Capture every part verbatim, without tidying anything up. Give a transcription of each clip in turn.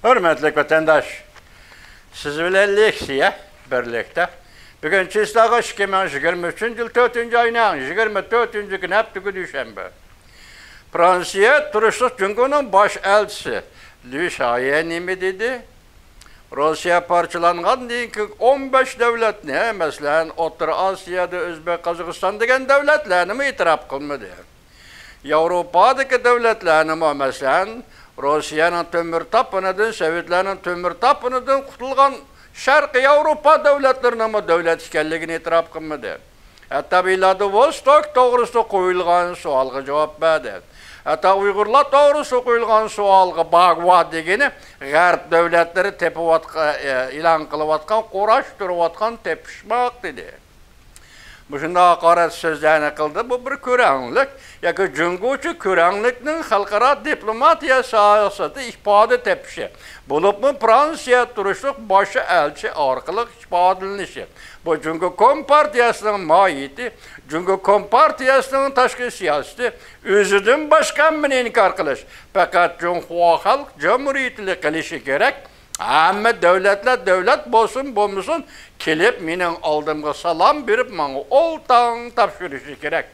ھۆرمەتلىك ۋەتەنداش، سىز بىلەن لېكسىيە بىرلىكتە. بۈگۈن چىسلاغا ئىككى مىڭ يىگىرمە ئۈچىنچى يىل تۆتىنچى ئاينىڭ يىگىرمە تۆتىنچى كۈنى، ھەپتە كۈنى، دۈشەنبە. فرانسىيە تۇرۇشلۇق جۇڭگونىڭ باش ئەلچىسى لۈ شايە نېمە دېدى؟ روسىيە پارچىلانغاندىن كېيىن ئون بەش دۆلەتنى، مەسىلەن، ئوتتۇرا ئاسىيادا ئۆزبېك، قازاقىستان دېگەن دۆلەتلەرنىمۇ ئېتىراپ قىلمىدى. ياۋروپادىكى دۆلەتلەرنىمۇ، مەسىلەن، روسىيەنىڭ تۆمۈر تاپىنىدىن، سوۋېتلارنىڭ تۆمۈر تاپىنىدىن قۇتۇلغان شەرقىي ياۋروپا دۆلەتلىرىنىڭمۇ دۆلەت ئىكەنلىكىنى ئېتىراپ قىلمىدى. ھەتتا ۋلادىۋوستوك توغرىسىدا قويۇلغان سوئالغا جاۋاب بەردى. ھەتتا ئۇيغۇرلار توغرىسىدا قويۇلغان سوئالغا باگۋا دېگىنى غەرب دۆلەتلىرى تېپىۋاتقان، ئېلان قىلىۋاتقان، قۇراشتۇرۇۋاتقان تېپىشماق دېدى. مۇشۇنداق ھاقارەت سۆزلەرنى قىلدى. بۇ بىر كۆرەڭلىك ياكى جۇڭگوچە كۆرەڭلىكنىڭ خەلقئارا دىپلوماتىيە ساھەسىدە ئىپادە تېپىشى، بولۇپمۇ فرانسىيە تۇرۇشلۇق باش ئەلچى ئارقىلىق ئىپادىلىنىشى. بۇ جۇڭگو كومپارتىيەسىنىڭ ماھىيىتى، جۇڭگو كومپارتىيەسىنىڭ تاشقى سىياسىتى، ئۆزىدىن باشقا ھەممىنى ئىنكار قىلىش. پەقەت جۇڭخۇا خەلق جۇمھۇرىيىتىلا قىلىشى كېرەك. ھەممە دۆلەتلەر دۆلەت بولسۇن بولمىسۇن كېلىپ مېنىڭ ئالدىمغا سالام بېرىپ، ماڭا ئولتاڭ تاپشۇرۇشى كېرەك.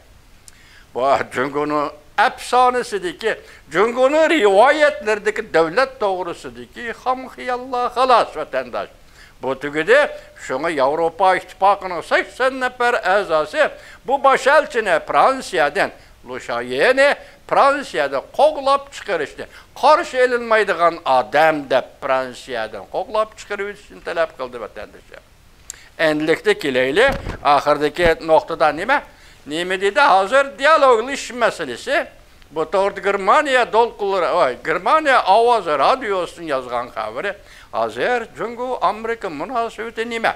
بۇ جۇڭگونىڭ ئەپسانىسىدىكى، جۇڭگونىڭ رىۋايەتلىرىدىكى دۆلەت توغرىسىدىكى خام خىياللار خالاس، ۋەتەنداش. بۇ تۈگىدى. شۇڭا ياۋروپا ئىتتىپاقىنىڭ سەكسەن نەپەر ئەزاسى بۇ باش ئەلچىنى فرانسىيەدىن، لۇ شايېنى فرانسىيەدىن قوغلاپ چىقىرىشنى، قارشى ئېلىنمايدىغان ئادەم دەپ فرانسىيەدىن قوغلاپ چىقىرىۋېتىشنى تەلەپ قىلدى، ۋەتەندىشىم. ئەنلىكتە كېلەيلى، ئاخىرىدىكى نۇقتىدا نېمە؟ نېمە دېدى؟ ھازىر دىيالوگلىشىش مەسىلىسى. بۇ توغرىدا گېرمانىيە دولقۇنلىرى، ۋاي، گېرمانىيە ئاۋازى رادىيوسىنىڭ يازغان خەۋىرى. ھازىر جۇڭگو ئامېرىكا مۇناسىۋىتى نېمە؟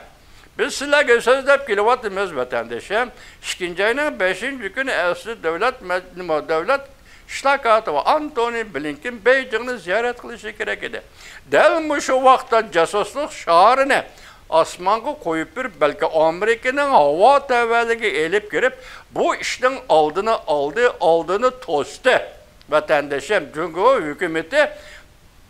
بىز سىلەرگە سۆزلەپ كېلىۋاتىمىز، ۋەتەندىشىم. ئىككىنچى ئاينىڭ بەشىنچى كۈنى ئەسلى دۆلەت مەج-، نېمە، دۆلەت ئىشلار كاتىپى ئانتونى بلىنكېن بېيجىڭنى زىيارەت قىلىشى كېرەك ئىدى. دەل مۇشۇ ۋاقىتتا جاسۇسلۇق شارىنى ئاسمانغا قويۇپ بېرىپ، بەلكى ئامېرىكىنىڭ ھاۋا تەۋەلىكىگە ئېلىپ كىرىپ، بۇ ئىشنىڭ ئالدىنى ئالدى، ئالدىنى توستى. ۋەتەندىشىم، جۇڭگو ھۆكۈمىتى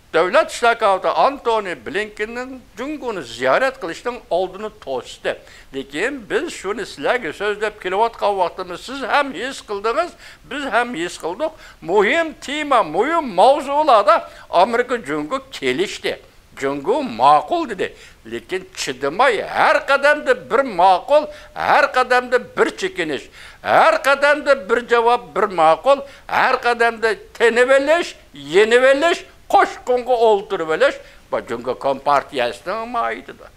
دۆلەت ئىشلار كاتىپى ئانتونى بلىنكېننىڭ جۇڭگونى زىيارەت قىلىشنىڭ ئالدىنى توستى. لېكىن بىز شۇنى سىلەرگە سۆزلەپ كېلىۋاتقان ۋاقتىمىز، سىز ھەم ھېس قىلدىڭىز، بىز ھەم ھېس قىلدۇق. مۇھىم تېما، مۇھىم ماۋزۇلاردا ئامېرىكا جۇڭگو كېلىشتى. جۇڭگو ماقۇل دېدى. لېكىن چىدىماي، ھەر قەدەمدە بىر ماقۇل، ھەر قەدەمدە بىر چېكىنىش، ھەر قەدەمدە بىر جاۋاب، بىر ماقۇل، ھەر قەدەمدە تىنىۋېلىش، يېنىۋېلىش، قوشقۇنغا ئولتۇرۇۋېلىش، بۇ جۇڭگو كومپارتىيەسىنىڭ ماھىيىتىدۇر.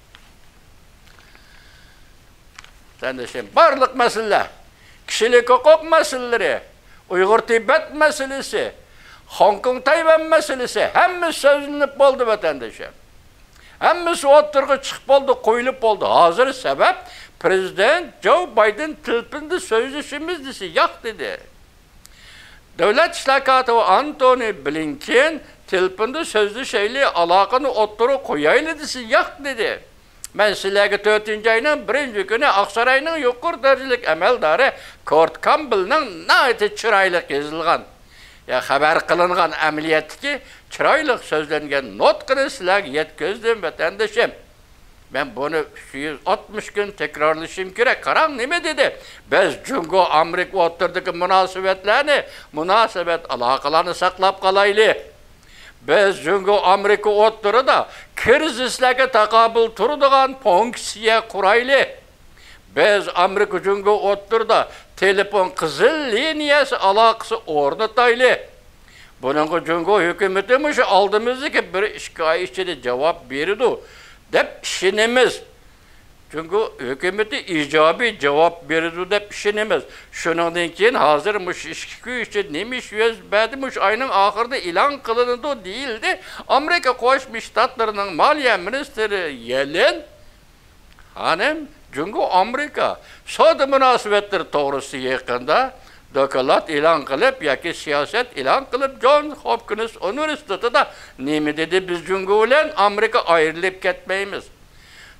سەندىشىم، بارلىق مەسىلىلەر، كىشىلىك ھوقۇق مەسىلىلىرى، ئۇيغۇر تىبەت مەسىلىسى، خوڭكوڭ تەيۋەن مەسىلىسى، ھەممىسى سۆزلىنىپ بولدى، ۋەتەندىشىم. ھەممىسى ئوتتۇرىغا چىقىپ بولدى، قويۇلۇپ بولدى. ھازىر سەۋەب، پىرېزىدېنت جو بايدېن تېلېفوندا سۆزلىشىمىز دېسە، ياق دېدى. دۆلەت ئىشلار كاتىپى ئانتونى بلىنكېن تېلېفوندا سۆزلىشەيلى، ئالاقىنى ئوتتۇرىغا قويايلى دېسە، ياق دېدى. مەن سىلەرگە تۆتىنچى ئاينىڭ بىرىنچى كۈنى ئاقساراينىڭ يۇقىرى دەرىجىلىك ئەمەلدارى كورت كامبېلنىڭ ناھايىتى چىرايلىق يېزىلغان، يا خەۋەر قىلىنغان ئەمەلىيەتتىكى چىرايلىق سۆزلەنگەن نۇتقىنى سىلەرگە يەتكۈزدۈم، ۋەتەندىشىم. مەن بۇنى ئۈچ يۈز ئاتمىش كۈن تەكرارلىشىم كېرەك. قاراڭ، نېمە دېدى؟ بىز جۇڭگو ئامېرىكا ئوتتۇرىدىكى مۇناسىۋەتلەرنى، مۇناسىۋەت ئالاقىلارنى ساقلاپ قالايلى. بىز جۇڭگو ئامېرىكا ئوتتۇرىدا كىرىزىسلەرگە تاقابىل تۇرىدىغان فۇنكسىيە قۇرايلى. بىز ئامېرىكا جۇڭگو ئوتتۇرىدا تېلېفون قىزىل لىنىيەسى ئالاقىسى ئورنىتايلى. بۇنىڭغا جۇڭگو ھۆكۈمىتى مۇشۇ ئالدىمىزدىكى بىر ئىككى ئاي ئىچىدە جاۋاب بېرىدۇ دەپ ئىشىنىمىز. جۇڭگو ھۆكۈمىتى ئىجابىي جاۋاب بېرىدۇ دەپ ئىشىنىمىز. شۇنىڭدىن كېيىن ھازىر مۇشۇ ئىككى كۈن ئىچىدە نېمە ئىش يۈز بەردى، مۇشۇ ئاينىڭ ئاخىرىدا ئېلان قىلىنىدۇ دېيىلدى. ئامېرىكا قوشما شتاتلىرىنىڭ مالىيە مىنىستىرى يېلېن خانىم جۇڭگو ئامېرىكا سودا مۇناسىۋەتلىرى توغرىسىدا يېقىندا دوكلات ئېلان قىلىپ ياكى سىياسەت ئېلان قىلىپ، جون خوپكىنس ئۇنىۋېرسىتېتىدا نېمە دېدى؟ بىز جۇڭگو بىلەن ئامېرىكا ئايرىلىپ كەتمەيمىز.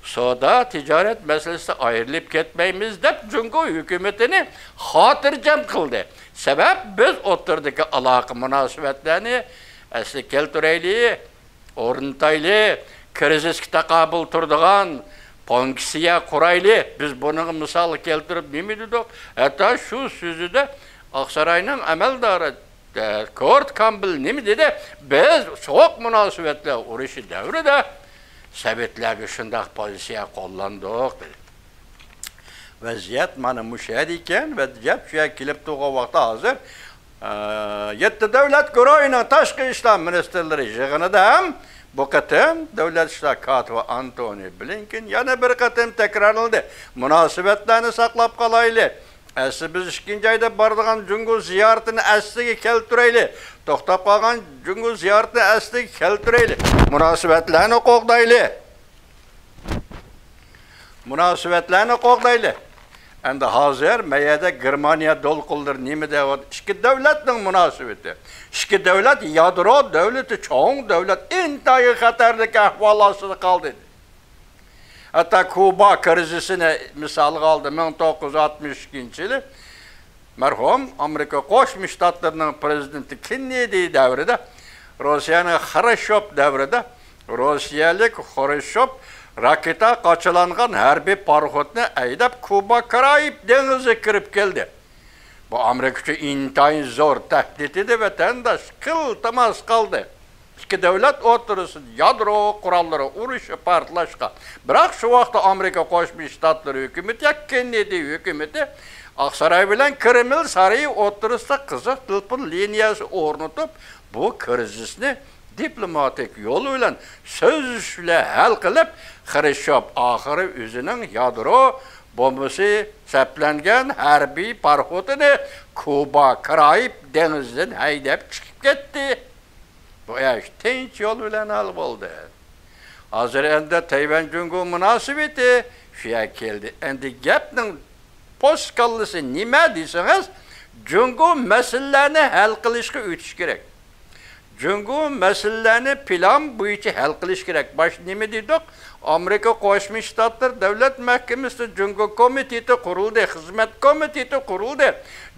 سودا، تىجارەت مەسىلىسىدە ئايرىلىپ كەتمەيمىز دەپ جۇڭگو ھۆكۈمىتىنى خاتىرجەم قىلدى. سەۋەب، بىز ئوتتۇرىدىكى ئالاقە مۇناسىۋەتلەرنى ئەسلىگە كەلتۈرەيلى. ئورنىتايلى، كىرىزىسكە تاقابىل تۇرىدىغان پونكسىيە قۇرايلى. بىز بۇنىڭغا مىسال كەلتۈرۈپ نېمە دېدۇق؟ ھەتتا شۇ سۆزىدە ئاقساراينىڭ ئەمەلدارى، ئە، كورت كامبېل نېمە دېدى؟ بىز سوغۇق مۇناسىۋەتلەر ئۇرۇشى دەۋرىدە سوۋېتلارغا شۇنداق پوزىتسىيە قوللاندۇق، دېدى. ۋەزىيەت مانا مۇشۇ يەردە ئىكەن. ۋەزىيەت شۇ يەرگە كېلىپ تۇرغان ۋاقىتتا ھازىر، ئە، يەتتە دۆلەت گۇرۇھىنىڭ تاشقى ئىشلار مىنىستىرلىرى يىغىنىدا ھەم بۇ قېتىم دۆلەت ئىشلار كاتىپى ئانتونى بلىنكېن يەنە بىر قېتىم تەكرارلىدى. مۇناسىۋەتلەرنى ساقلاپ قالايلى. ئەسلى بىز ئىككىنچى ئايدا بارىدىغان جۇڭگو زىيارىتىنى ئەسلىگە كەلتۈرەيلى. توختاپ قالغان جۇڭگو زىيارىتىنى ئەسلىگە كەلتۈرەيلى. مۇناسىۋەتلەرنى قوغدايلى. مۇناسىۋەتلەرنى قوغدايلى. ئەمدى ھازىر مەيەدە گېرمانىيە دولقۇنلىرى نېمە دەۋاتىدۇ؟ ئىككى دۆلەتنىڭ مۇناسىۋىتى. ئىككى دۆلەت يادرو دۆلىتى، چوڭ دۆلەت، ئىنتايىن خەتەرلىك ئەھۋال ئاستىدا قالدى. ھەتتا كۇبا كىرىزىسىنى مىسالغا ئالدى. مىڭ توققۇز يۈز ئاتمىش ئىككىنچى يىلى مەرھۇم ئامېرىكا قوشما شتاتلىرىنىڭ پرېزىدېنتى كېننېدى دەۋرىدە، روسىيەنىڭ خرۇشچوف دەۋرىدە، روسىيەلىك خرۇشچوف راكېتا قاچىلانغان ھەربىي پاراخوتنى ھەيدەپ، كۇبا كارايىب دېڭىزىغا كىرىپ كەلدى. بۇ ئامېرىكا ئۈچۈن ئىنتايىن زور تەھدىت ئىدى، ۋەتەنداش، ئىلتىماس قالدى. ئىككى دۆلەت ئوتتۇرىسىدا يادرو قوراللىرى ئۇرۇشى پارتلاشقان. بىراق شۇ ۋاقىتتا ئامېرىكا قوشما شتاتلىرى ھۆكۈمىتى ياكى كېننېدى ھۆكۈمىتى ئاقساراي بىلەن كرېمل سارىيى ئوتتۇرىسىدا قىزىق تېلېفون لىنىيەسى ئورنىتىپ، بۇ كىرىزىسنى دىپلوماتىك يول بىلەن سۆزلىشىش بىلەن ھەل قىلىپ، خرۇشچوف ئاخىرى ئۆزىنىڭ يادرو بومبىسى سەپلەنگەن ھەربىي پاراخوتىنى كۇبا كارايىب دېڭىزىدىن ھەيدەپ چىقىپ كەتتى. بۇ ئىش تىنچ يول بىلەن ھەل بولدى. ھازىر ئەمدى تەيۋەن جۇڭگو مۇناسىۋىتى شۇ يەرگە كەلدى. ئەمدى گەپنىڭ پوست كاللىسى نېمە دېسىڭىز، جۇڭگو مەسىلىلەرنى ھەل قىلىشقا ئۆتۈش كېرەك. جۇڭگو مەسىلىلەرنى پىلان بويىچە ھەل قىلىش كېرەك. باشتا نېمە دېدۇق؟ ئامېرىكا قوشما شتاتلىرى دۆلەت مەھكىمىسىدە جۇڭگو كومىتېتى قۇرۇلدى، خىزمەت كومىتېتى قۇرۇلدى.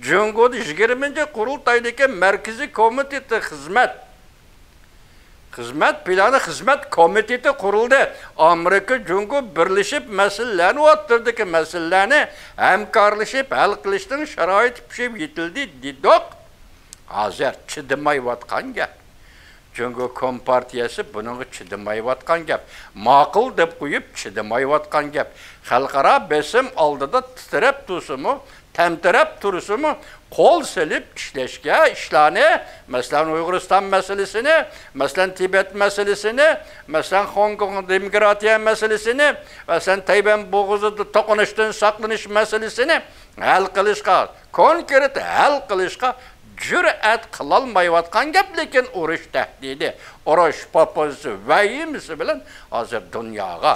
جۇڭگودا يىگىرمىنچى قۇرۇلتايدىكى مەركىزىي كومىتېتى خىزمەت، خىزمەت پىلانى، خىزمەت كومىتېتى قۇرۇلدى. ئامېرىكا، جۇڭگو بىرلىشىپ مەسىلىلەرنى، ئوتتۇرىدىكى مەسىلىلەرنى ھەمكارلىشىپ ھەل قىلىشنىڭ شارائىتى پىشىپ يېتىلدى دېدۇق. ھازىر چىدىمايۋاتقان گەپ. جۇڭگو كومپارتىيەسى بۇنىڭغا چىدىمايۋاتقان گەپ. ماقۇل دەپ قويۇپ چىدىمايۋاتقان گەپ. خەلقئارا بېسىم ئالدىدا تىترەپ تۇرسىمۇ، تەمتىرەپ تۇرسىمۇ، قول سېلىپ ئىشلەشكە، ئىشلارنى، مەسىلەن، ئۇيغۇرىستان مەسىلىسىنى، مەسىلەن، تىبەت مەسىلىسىنى، مەسىلەن، خوڭكوڭ دېموكراتىيە مەسىلىسىنى، مەسىلەن، تەيۋەن بوغۇزىدا توقۇنۇشتىن ساقلىنىش مەسىلىسىنى ھەل قىلىشقا، كونكرېت ھەل قىلىشقا جۈرئەت قىلالمايۋاتقان گەپ، لېكىن ئۇرۇش تەھدىتى، ئۇرۇش پوپوزىسى، ۋەھىمىسى بىلەن ھازىر دۇنياغا،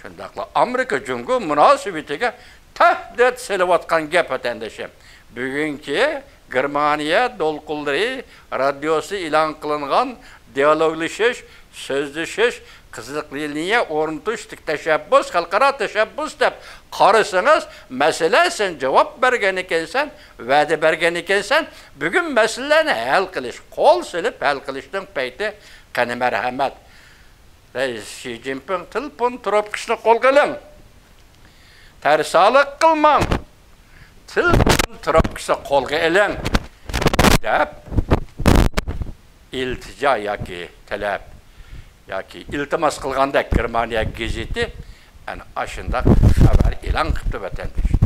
شۇنداقلا ئامېرىكا جۇڭگو مۇناسىۋىتىگە تەھدىت سېلىۋاتقان گەپ، ۋەتەندىشىم. بۈگۈنكى گېرمانىيە دولقۇنلىرى رادىيوسى ئېلان قىلىنغان دىيالوگلىشىش، سۆزلىشىش، قىزىق لىنىيە ئورنىتىشتىكى تەشەببۇس، خەلقئارا تەشەببۇس دەپ قارىسىڭىز، مەسىلە، سەن جاۋاب بەرگەن ئىكەنسەن، ۋەدە بەرگەن ئىكەنسەن، بۈگۈن مەسىلىلەرنى ھەل قىلىش، قول سېلىپ ھەل قىلىشنىڭ پەيتى. قېنى، مەرھەمەت. رەئىس شى جىنپىڭ، تېلېفون تروپكىسىنى قولغا ئېلىڭ. تەرسالىق قىلماڭ. تېلېفون تروپكىسى قولغا ئېلىڭ، دەپ ئىلتىجا ياكى تەلەپ ياكى ئىلتىماس قىلغاندەك گېرمانىيە گېزىتى ئەنە ئاشۇنداق خەۋەر ئېلان قىپتۇ، ۋەتەندىشىم.